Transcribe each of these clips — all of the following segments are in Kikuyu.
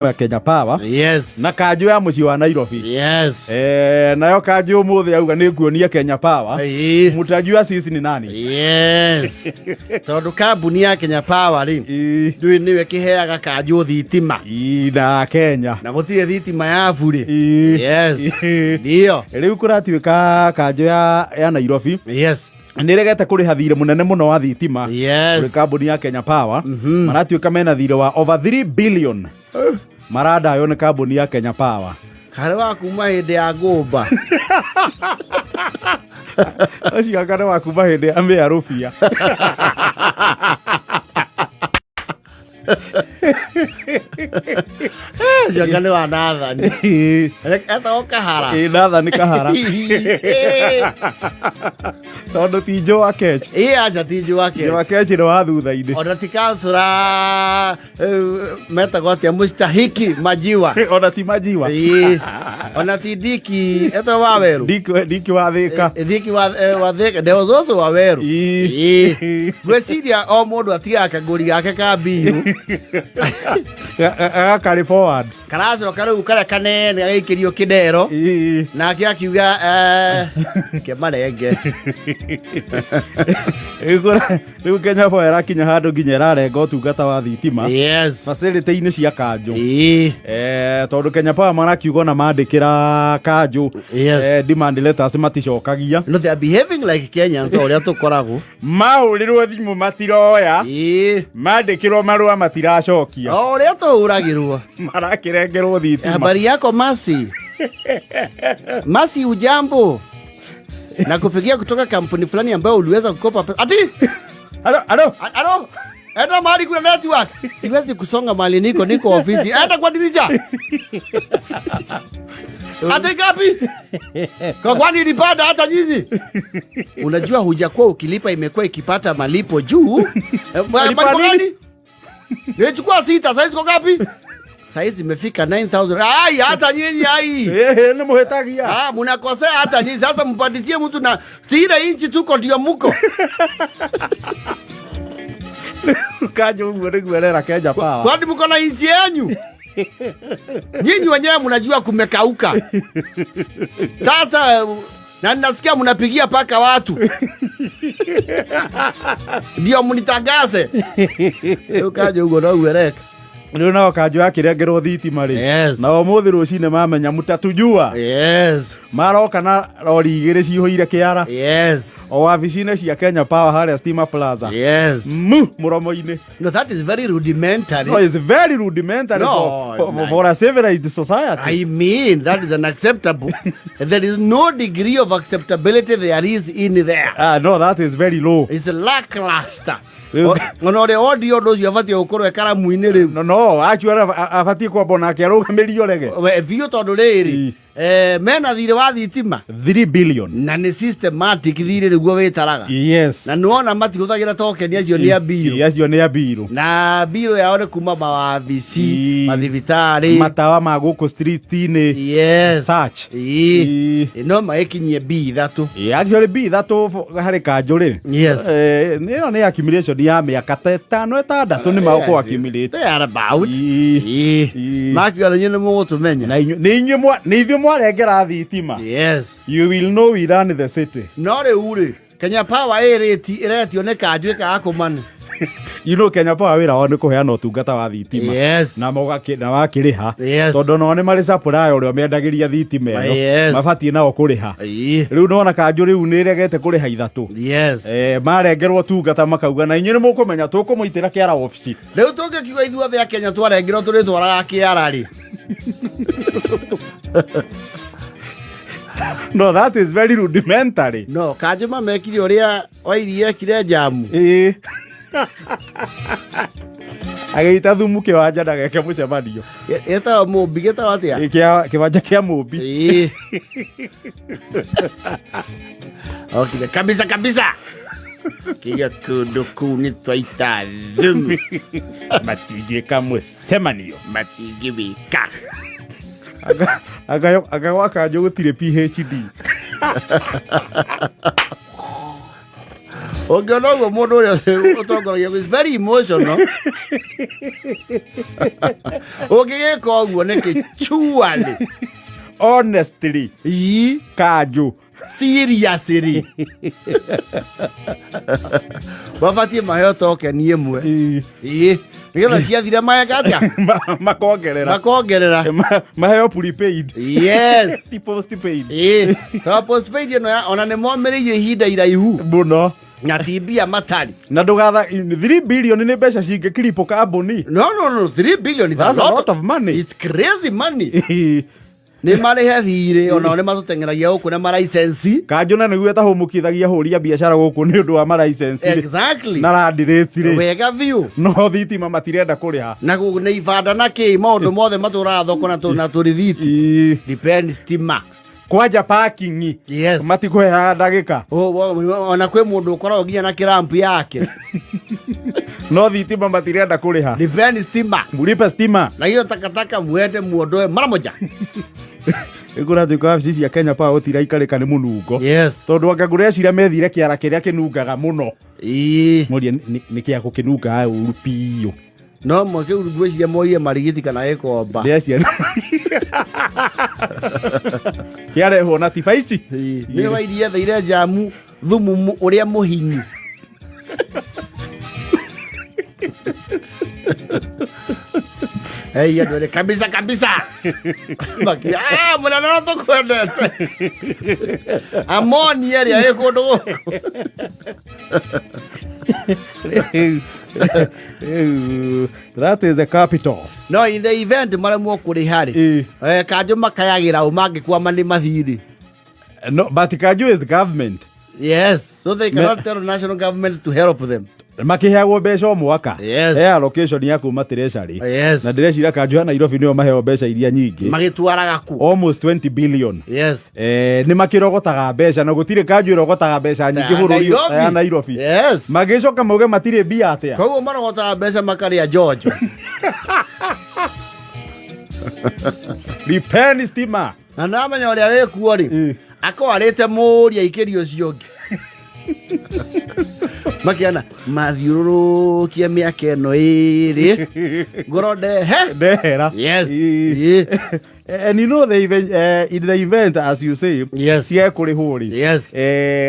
Ya Kenya Power na kanjũ ya mũciĩ wa Nairobi. Nayo kanjũ ũmũthĩ auga nĩ nguonia Kenya Power. Mũtajua sisi ni nani? Yes, tondũ kambuni ya Kenya Power rĩ, ndũĩ nĩwe kĩheaga kanjũ thitima. Ii, na Kenya. Na gũtirĩ thitima ya burĩ. Yes. Ndio rĩu kũratuĩka kanjũ ya Nairobi nĩ ĩregete kũrĩha thirĩ mũnene mũno wa thitima kũrĩ kambuni ya Kenya Power. Maratuĩka mena thirĩ wa over 3 billion marandaywo nĩ kambuni ya Kenya Power. Karĩ wa kuma hĩndĩ ya ngũmba. Ũcio anga nĩ wa kuma hĩndĩ ya mĩa rũbia. Ũcio anga nĩ wa Nathani. Etagwo Kahara. Ĩ, Nathan Kahara, tondũ ti Joe Akech. Ĩ, aca, ti Joe Akech. Joe Akech nĩ wa thutha-inĩ. Ona ti kansũra, metagwo atĩa, mũstahiki Majiwa. Ona ti Majiwa. Ĩ, ona ti Diki, etagwo Waweru. Diki wa Thĩka. Diki wa Thĩka, there was also Waweru. Ĩ, ngwĩciria o mũndũ atigaga kagũri gake ka mbiru. Gakarĩ forward. Karacoka rĩu karĩa kanene gagĩikĩrio kĩndero. Nake akiuga, "Kemarenge." Rĩu Kenya Power ĩrakinya handũ nginya ĩrarenga ũtungata wa thitima facility-inĩ cia kanjũ. Tondũ Kenya Power marakiuga ona mandĩkĩra kanjũ demand letters maticokagia. No, they are behaving like Kenyans, o ũrĩa tũkoragwo. Mahũrĩrwo thimũ matiroya, mandĩkĩrwo marũa matiracokia. O ũrĩa tũhũragĩrwo. Marakĩrengerwo thitima. Habari yako Masi? Masi, ujambo? Na kupigia kutoka kampuni fulani ambayo uliweza kukopa pesa. Ati? Halo, halo. Halo? Enda mahali kuna network. Siwezi kusonga mahali niko ofisi. Enda kwa dirisha. Ati ngapi? Kwa kwani ilipanda hata nyinyi? Unajua hujakuwa ukilipa, imekuwa ikipata malipo juu. Malipo Malipo nini? gani? Nilichukua 6, saizi kwa ngapi? Saizi imefika 9000. Ai, hata nyinyi ai. Nĩ mũhĩtagia. Ah, mnakosea hata nyinyi. Sasa mpandisie mtu na si ile inchi tuko ndio muko. Kanjũ ũguo nĩguo ĩrera Kenya Power. Kwani mko na inchi yenyu? Nyinyi wenyewe mnajua kumekauka. Sasa na nasikia mnapigia paka watu. Ndio mnitangaze. Ukaje ugo no uereka. Rĩu nao kanjũ yakĩrengerwo thitima rĩ, na ũmũthĩ rũcinĩ mamenya mũtatujua. Maroka na rori igĩrĩ cihũire kĩara. O wabici-inĩ cia Kenya Power harĩa Stima Plaza. Mu mũromo-inĩ. No, that is very rudimentary. No, it's very rudimentary No, for, no. for a civilized society. I mean, that is unacceptable. There is no degree of acceptability there is in there. Ah, no, that is very low. It's lackluster. Rĩu- Ona ũrĩa ondi ũndũ ũcio abatiĩ gũkorwo e karamu-inĩ rĩu. No, actually abatiĩ kwamba onake arũgamĩrio rege. We, biũ, tondũ rĩrĩ, mena thirĩ wa thitima. 3 billion. Na nĩ systematic thirĩ nĩguo wĩtaraga. Na nĩwona matihũthagĩra token, acio nĩ a mbirũ. Acio nĩ a mbirũ. Na mbirũ yao nĩ kuma mawabici, mathibitarĩ, matawa ma gũkũ street-inĩ. Search. No magĩkinyie B3. Yeah, actually B3 harĩ kanjũ rĩ. Ĩno nĩ accumulation ya mĩaka ta 5, 6 nĩ magũkorwo accumulate. They are about. Makiuga nĩ inyuĩ nĩ mũgũtũmenya. Na nĩ ithuĩ mwarengera thitima. You will know we run the city. No rĩu rĩ, Kenya Power ĩrĩti ĩretio nĩ kanjũ ĩkaga kũmane. You know Kenya Power wĩra wao nĩ kũheana ũtungata wa thitima. Na na wakĩrĩha. Tondũ nao nĩ marĩ supplier ũrĩa mendagĩria thitima ĩno. Mabatiĩ nao kũrĩha. Rĩu nona kanjũ rĩu nĩ ĩregete kũrĩha 3. Marengerwo ũtungata makauga na inyuĩ nĩ mũkũmenya tũkũmũitĩra kĩara obici. Rĩu tũngĩkiuga ithuothe a Kenya twarengerwo tũrĩtwaraga kĩara rĩ. No, that is very rudimentary. No, kanjũ mamekire ũrĩa Wairi ekire njamu. Ĩĩ. Agĩita thumu kĩwanja ndageke mũcemanio. Gĩtagwo mũmbi, gĩtagwo atĩa? Ĩ, kĩwanja kĩa mũmbi. Ĩĩ. Okire kabisa kabisa. Kiga kũndũ kũu nĩ twaita thumu. Matingĩka mũcemanio. Matingĩwĩka. Anga gwa kanjũ gũtirĩ PhD. Ũngĩona ũguo mũndũ ũrĩa ũtongoragia is very emotional. Ũngĩgĩka ũguo nĩkĩ surely? Honestly. Ii. Kanjũ. Seriously. Mabatiĩ maheo tokeni ĩmwe. Ii. Nĩgetha ciathira maheka atĩa? Makongerera. Makongerera. Maheo prepaid. Yes. Ti postpaid. Ii. Tondũ postpaid ĩno ona nĩ momĩrĩirio ihinda iraihu. Mũno. Na ti mbia matarĩ. Na ndũgatha 3 billion nĩ mbeca cingĩkiripo kambuni. No, no, no, 3 billion is That's a lot of money. It's crazy money. Nĩ marĩhe thirĩ, onao nĩ matũteng'eragia gũkũ na maraicensi. Kanjũ na nĩguo ĩtahũmũkithagia hũri a biacara gũkũ nĩ ũndũ wa maraicensi rĩ. Exactly. Na land rates rĩ. Wega biũ. No thitima matirenda kũrĩha. Na nĩ ibanda na kĩ maũndũ mothe matũraga thoko na na tũrĩthiti. Depend stima. Kwanja parking. Yes. Matikũheaga ndagĩka. Ona kwĩ mũndũ ũkoragwo nginya na kĩrampu yake. No thitima matirenda kũrĩha. Depend stima. Mlipe stima. Na hiyo takataka muende muondoe mara moja. Ĩkũratuĩka wabici cia Kenya Power gũtiraikarĩka nĩ mũnungo. Yes. Tondũ anga ngũreciria methire kĩara kĩrĩa kĩnungaga mũno. Ĩĩ. Moria nĩ kĩa gũkĩnungaga ũru biũ. No mwake ngwĩciria moire marigiti kana gĩkomba. Ndĩreciria kĩarehwo na tiba ici. Ĩĩ. Nĩ wairie theire njamu thumu ũrĩa mũhinyu. Ei, andũ erĩ kabisa kabisa. Makiuga, "Ah, mũnene no tũkwendete." Ammonia ĩrĩa ĩ kũndũ gũkũ. That is the capital. No in the event maremwo kũrĩha rĩ, Ĩĩ. kanjũ makayagĩra ũ mangĩkwama nĩ mathirĩ. No, but kanjũ is the government. Yes, so they cannot tell the national government to help them. Makĩheagwo mbeca o mwaka. Yes. He allocation ya kuma treasury. Yes. Na ndĩreciria kanjũ ya Nairobi nĩo maheo mbeca iria nyingĩ. Magĩtwaraga ku? Almost 20 billion. Yes. Nĩ makĩrogotaga mbeca na gũtirĩ kanjũ ĩrogotaga mbeca nyingĩ bũrũri Nairobi. ya Nairobi. Yes. Magĩcoka mauge matirĩ mbia atĩa. Koguo marogotaga mbeca makarĩa njonjo. Lipeni stima. Na namenya ũrĩa wĩkuo rĩ, akwarĩte mũũria aikĩria ũcio ũngĩ. Makiana mathiũrũrũkia mĩaka ĩno ĩrĩ ngoro ndehe. Ndehera. Yes. Ĩĩ. Ĩĩ. And you know the event, in the event as you say, Yes. ciekũrĩhwo rĩ. Yes.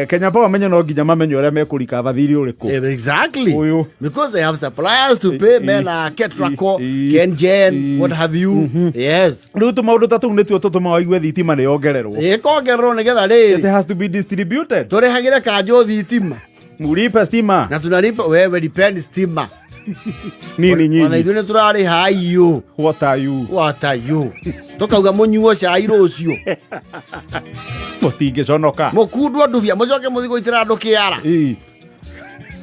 Kenya Power menye no nginya mamenye ũrĩa mekũrikaba thirĩ ũrĩkũ. Exactly. Ũyũ. Because they have suppliers to pay, men are Ketraco, KenGen, what have you. Yes. Rĩu tũmaũndũ ta tũu nĩtuo tũtũmaga ũigue thitima nĩ yongererwo. Ĩkongererwo nĩgetha rĩrĩ. It has to be distributed. Tũrĩhagĩre kanjũ thitima. Mulipe stima. Na tunalipa wewe depend stima. Nini Ona nyinyi? ithuĩ nĩ tũrarĩha aiyũ. What are you? What are you? Tũkauga mũnyuo cai rũciũ. Mũtingĩconoka. Mũkundwo ndubia mũcoke mũthiĩ gũitĩra andũ kĩara. Ĩĩ.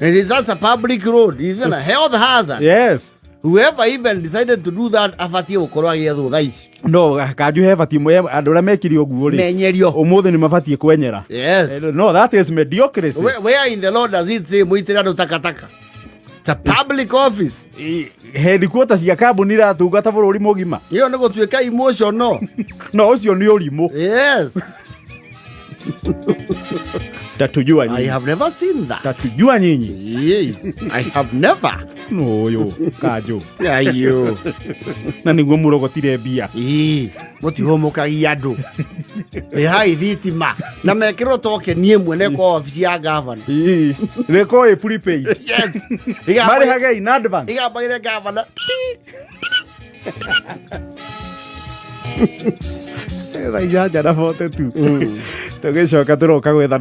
And it's just a public road. It's even a health hazard. Yes. Whoever even decided to do that abatiĩ gũkorwo agĩethwo thaa ici. No, kanjũ he batiĩ andũ arĩa mekire ũguo rĩ. Menyerio. Ũmũthĩ nĩ mabatiĩ kwenyera. Yes. No, that is mediocrity. Where in the law does it say mũitĩre andũ takataka? It's a public office. Headquarters cia kambuni iratungata bũrũri mũgima. Ĩyo nĩ gũtuĩka emotional. No, ũcio nĩ ũrimũ. Yes. Tatujua I nyinyi. have never seen that. Tatujua nyinyi. Yeah. I have never. No, ũyũ kanjũ. Ayo. Na nĩguo mũrogotire mbia. Ĩĩ, mũtihũmũkagia andũ. Rĩhai thitima na mekĩrwo tokeni ĩmwe na ĩkorwo wabici ya gavana. Ĩĩ. Rĩkorwo ĩ prepaid. Yes. Marĩhage in advance. Igambagĩre gavana. Thaa inyanya na 42. Tũgĩcoka tũroka gwethana.